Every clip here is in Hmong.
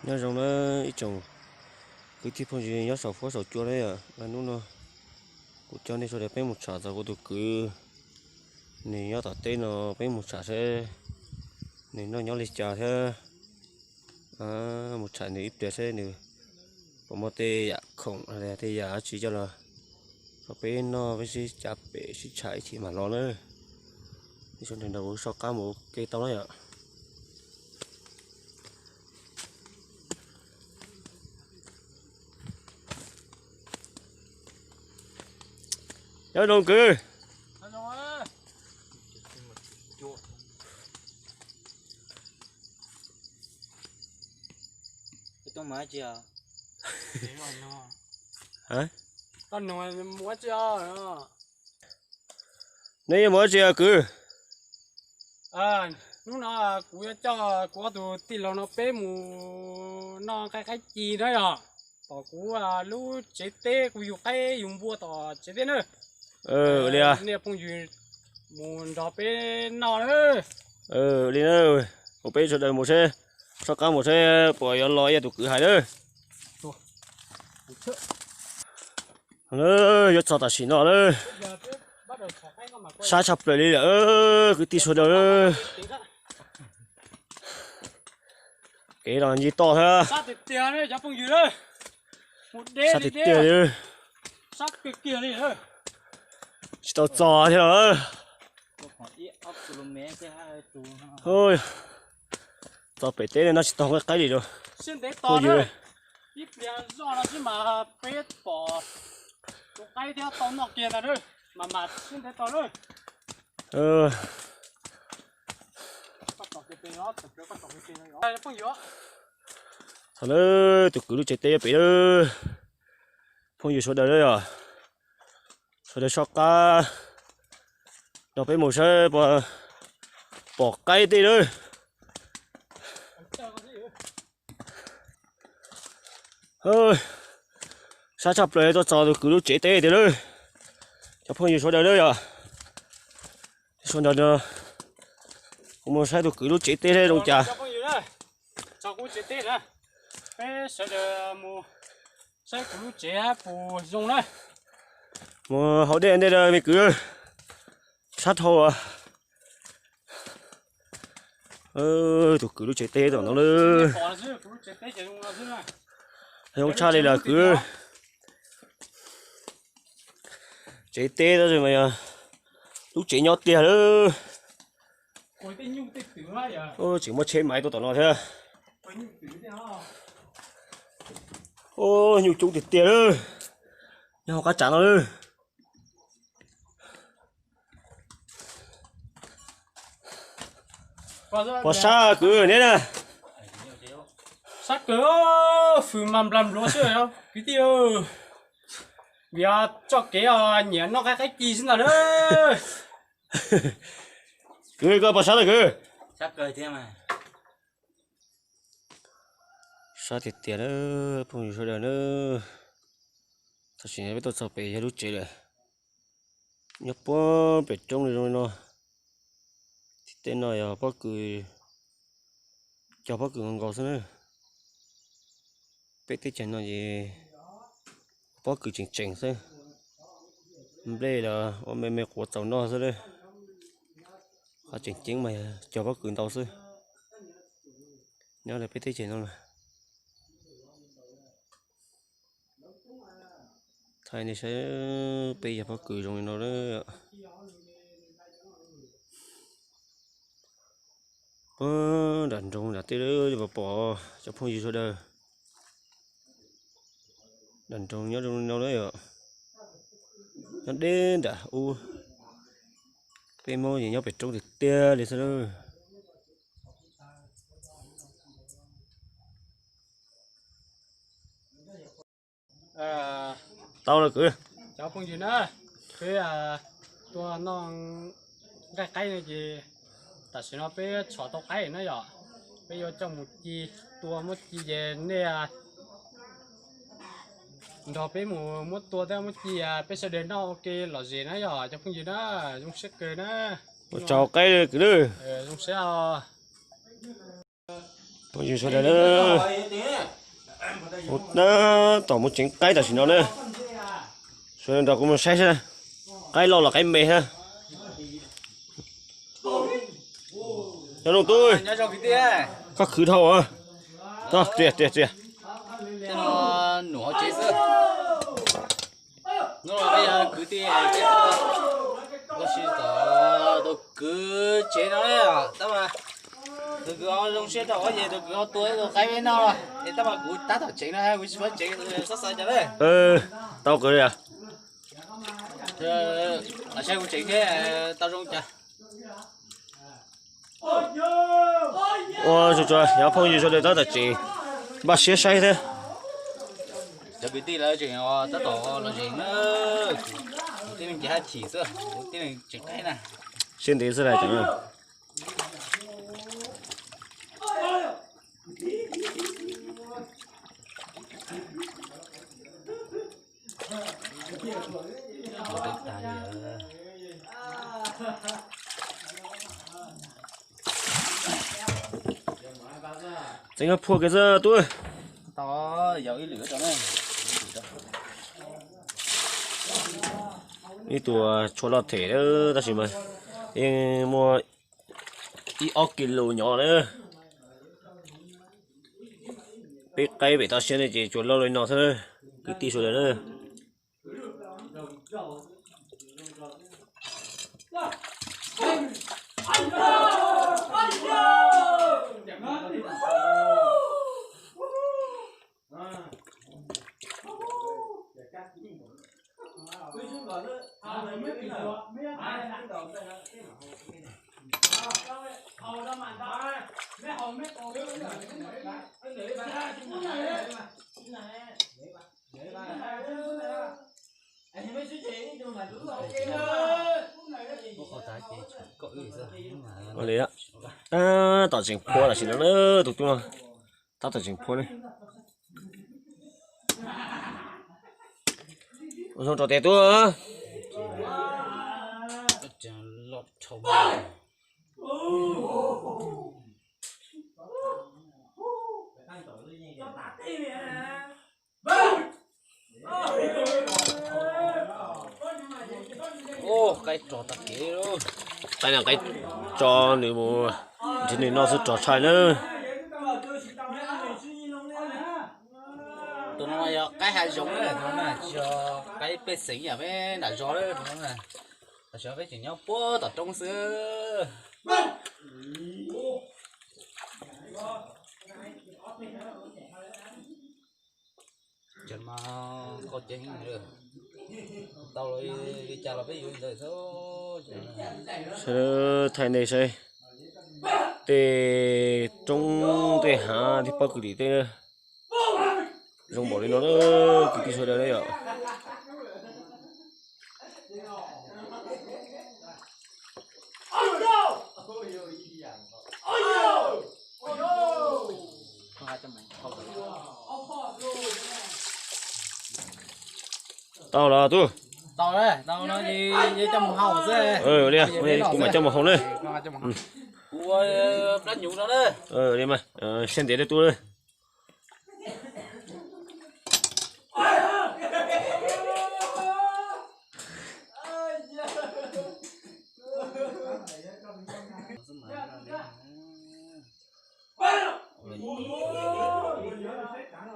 Nyob zoo na ib tsoom kwv tij phooj ywg nyob saum huab saum cua na yom. Hnub no kuv coj nej sawv daws peb mus tsham txog kuv tus kwv, nws nyob tom teb no, peb mus tsham seb nws noj nyob li cas thiab mus tsham nws ib pliag seb nws puas muaj tej yam khoom, tej yam dab tsi coj los rau peb noj, peb sib cav pem sib tsham ib chim mam los na. Sawv daws nrog kuv soj qab mus ua ke tau na yom. Nyob zoo kwv. Neb yuav mus dab tsi kwv? Hnub no kuv yuav coj kuv ob tug tij laug no peb mus noj nqaij qaib ci na yom. Tom kuv lub tsev teb, kuv yug qaib yug npua tom tsev teb na. Li nej phooj ywg mus nrog peb noj na. Li na, ua peb sawv daws mus seb, soj qab mus seb puas yuav los ib yam tus kwv hais na. Yuav txog tam sim no lawm, sab tshaj plaws li lawm kwv tij sawv daws. Kev los ncig toj thiab, sab tiag tiag li, tsis tau txog thiab los. Txog pem teb no tsis tau nqaij qaib li los. Phooj ywg, ib pliag zoj no xwb mas peb pom tus qaib thiab tau noj kiag ntag, mas mas sib ntev tos lawm. Thaum lawm tus kwv lub tsev teb pem lawm. Phooj ywg sawv daws lawm yom, sawv daws soj qab nrog peb mus saib pom qaib tej lawm. Sab tshaj plaws tuaj txog tus kwv lub tsev teb tiag lawm. Cov phooj ywg sawv daws lawm yom, sawv daws no, kuv mus saib tus kwv lub tsev teb zoo cas. Peb sawv daws mus saib kuv lub tsev puas zoo na. Mus haus dej ntej me kwv, sab dhau. Tus kwv lub tsev teb tom no lawm. Zoo tshaj li lawm kwv. Tsev teb tab sis mas yog lub tsev nyob tiag lawm. Tseem muaj tsheb maiv tuaj tom no thiab. Nyuj coob tiag tiag lawm, nyob hauv qab tsav no lawm. Pom sab kwv neb na. Sab kwv, fws mas nplas npluav xwb kwv tij. Vim txoj kev nyiam noj qaib qaib ci xwb ntag na. Kwv, koj pom sab lawm kwv. Sab tiag tiag na, phooj ywg sawv daws na. Tam sim no peb tuaj txog pem yog lub tsev lawm, nyob puag pem roob li zoo li no. Tim tej no yog pob kws, cog pob kws nkaus nkaus xwb na. Peb teb chaws no ces pob kws tseem tseem xwb, nplej los ua me me quav txaus noj xwb na. Qhov tseem ceeb mas yog cog pob kws ntau xwb. Nyob rau peb teb chaws no na, thaij nej saib peb yog pob kws zoo li no na. Puag nram nroog nram tej lawm, pom pom cov phooj ywg sawv daws. Nram nroog nyob zoo li no na yom, nyob deb nram ub. Peb Hmoob ces nyob pem roob tiag tiag li xwb na. Tau lawm kwv. Cov phooj ywg na, peb tuaj noj nqaij qaib no ces tam sim no peb tshom tau qaib na yom. Peb yuav coj mus ci, tua muab ci ces nej nrog peb mus muab tua thiab muab ci, peb sawv daws noj ua ke lom zem na yom cov phooj ywg na. Zoo siab kawg na. Ua tsaug qaib kwv na. Zoo siab os. Phooj ywg sawv daws na, kuv tab tom mus tseev qaib tam sim no na. Sawv daws nrog kuv mus saib seb qaib loj los qaib me na. Nyob zoo tub, koj khwv dhau. Tso, txias txias txias. Tus kwv tsev no tab mas tus kwv ho zoo siab rau qhov ces tus kwv ho tua ib tug qaib peb noj es tab mas kuv tab tom tseev no kuv tsis paub tseev, txhob xav cas na. Tau kwv li. Saib kuv tseev thiab tau zoo cas. Ua tsuag tsuag, yog phooj ywg sawv daws tab tom tseem npaj siab saib thiab. Cov kwv tij lawv tseem tab tom los zeem na, kuv tib leeg ces haj chim xwb, kuv tib leeg tseem qaib na. Siab ntev xwb las cov. Txeev phua kev xwb tub. Ib tug tshua loj them tab sis mas yeej muaj ib ob kis lus nyob na. Peb qaib pem toj siab ne ces tsuas loj li no xwb na, kwv tij sawv daws na. Ua li, tab tom tseem phua tam sim no na, tus tub no tab tom tseem phua ne. Ua zoo rau tes tub. Ua qaib tso tag kev, qaib no qaib tso nws mus nrhiav nws noj xwb rog tshaj na. Tus no yog qaib hav zoov na, tus no tsis yog qaib pej xeem yam peb nram zos na, tus no na. Tam sim no peb tseem nyob puag tom roob xwb. Cov no qau ceev, tau li cas los peb yuav li ntawd xwb. Sawv daws thaij nej saib tej roob tej hav thiab pob kws tim tej zoo npaum li no na, kwv tij sawv daws na yom. Tau los tub. Tau, tau no ces coj mus hau xwb. Li, kuv mam coj mus hau na. Kuv ua plab nyuv no na. Li mas, siab ntev li tub.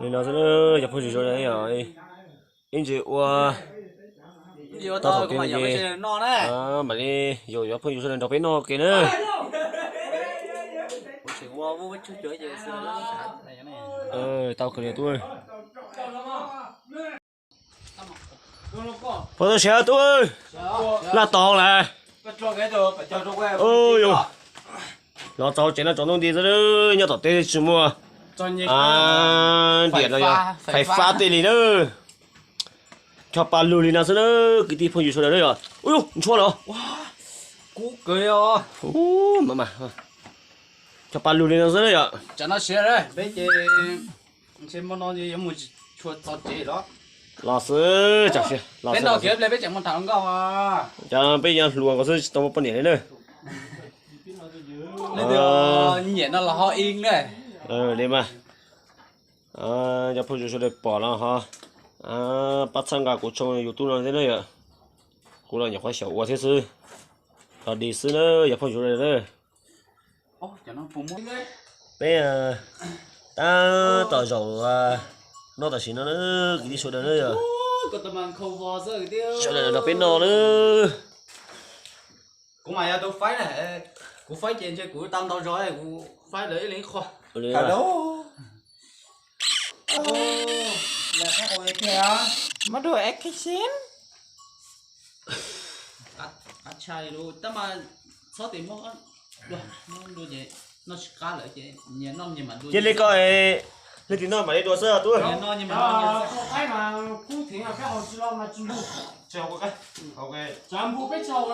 Li no xwb, cov phooj ywg sawv daws, ib ntsis ua tau thaum twg mam li yaum cov phooj ywg sawv daws nrog peb noj ke na. Tau kawg li tub. Puas tau siav tub, laj tau lawm. Los txog tsev no tsaus ntuj nti xwb, nyob tom teb tsis muaj diam no yog fais fab tej li na. Cog pa lug li no xwb na, kwv tij phooj ywg sawv daws na yog. Ub, ntshua los. Cog pa lug li no xwb na yom. Tsam no siav peb ces ntshe hmo no yuav mus tshua txog tsev los. Los xwb, tsam siav los xwb. Peb noj kiag ple peb tseem mus tham hluas nkauj. Cas peb yuav hluas nkauj xwb tsis tau muaj poj niam li na. Leej twg nyiam no los ho ib na. Li mas, cov phooj ywg sawv daws pom no ho pab txhawb nqa kuv tshooj YouTube no thiab na yom. Kuv los nyuam qhuav xyaum ua thiab xwb, los dig xwb na cov phooj ywg sawv daws na. Peb tab tom zaum noj tam sim no na, kwv tij sawv daws na yom. Sawv daws nrog peb noj na. Kuv mas yog tus faib na, kuv faib ces ntshe kuv tau ntau zog, kuv faib lawv ib leeg ib qho. Mas dua action. Qab tshaj li lawm, tab mas txhob tim muab dua, muab dua ces noj tsis qab lawm ces nyias noj nyias mam dua. Cia li ko, leej twg noj mam li dua xwb tub. Nyias noj nyias mam dua. Tus qaib mas kub theev, peb haus tsis los mas tsis npug. Tsis haus, tsav npug peb tsis haus.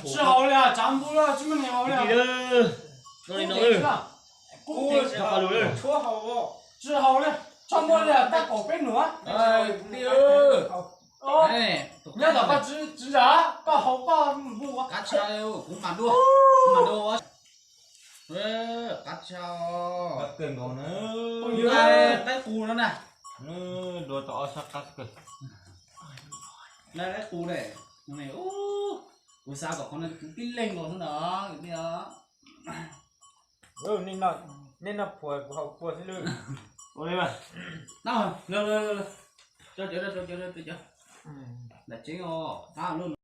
Tsis haus li, tsav npug tsis muaj neeg haus li. Kub theev, tsis haus li, tso muab li tab kaum peb num. Nyob tom koj tsis zam, koj haus koj npug. Qab tshaj, kuv mam dua, kuv mam dua. Qab tshaj. Qaib qus no na. Dua tau ob sab qab kawg. Qaib qus ne, kuv xav kom qhov no kuv tib leeg nkaus xwb na. Nej noj phuas kuv haus pua xwb lawm. Ua li mas, cov cov cov cov, lam tseeb os, qab lub no.